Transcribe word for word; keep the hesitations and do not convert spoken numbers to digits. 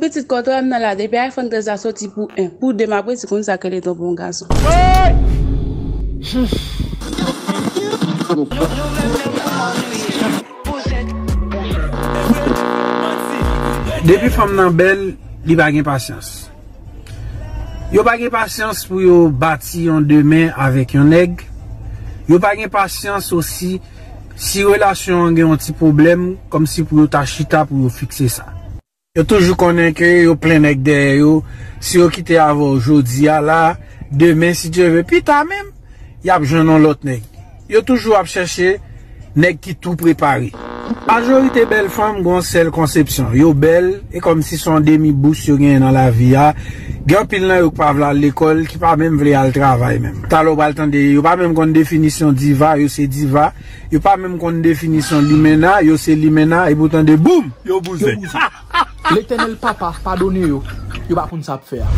Pitit kòtò m nan la, depi iPhone trèz la soti pou en, pou de, m ap redi konn sa k rele ton bon gason. Depi fanm nan bèl, li pa gen pasyans. Yo pa gen pasyans pou yo bati yon demen avèk yon nèg. Yo pa gen pasyans osi si relasyon an gen yon ti pwoblèm, kòmsi pou yo ta chita pou yo fikse sa. Yo toujou konnen ke yo plen nèg dèyè yo. Si yo kite avè w jodi a la, demen, si Dye ve, pita menm, y ap jwenn yon lòt nèg. Yo toujou ap chèche nèg ki tou prepare. Majorite bèl fanm gen yon sèl konsepsyon. Yo bèl, e kòmsi se yon demi bous yo genyen nan lavi a. Gen anpil nan yo ki pa vle al lekòl, ki pa menm vle al travay menm. Talè w pral tande, yo pa menm konn definisyon diva, yo se diva. Yo pa menm konn definisyon limena, yo se limena, epi w tande boum! Yo bouzen. Letènèl Papa padone yo, yo pa konn sa y ap fè a.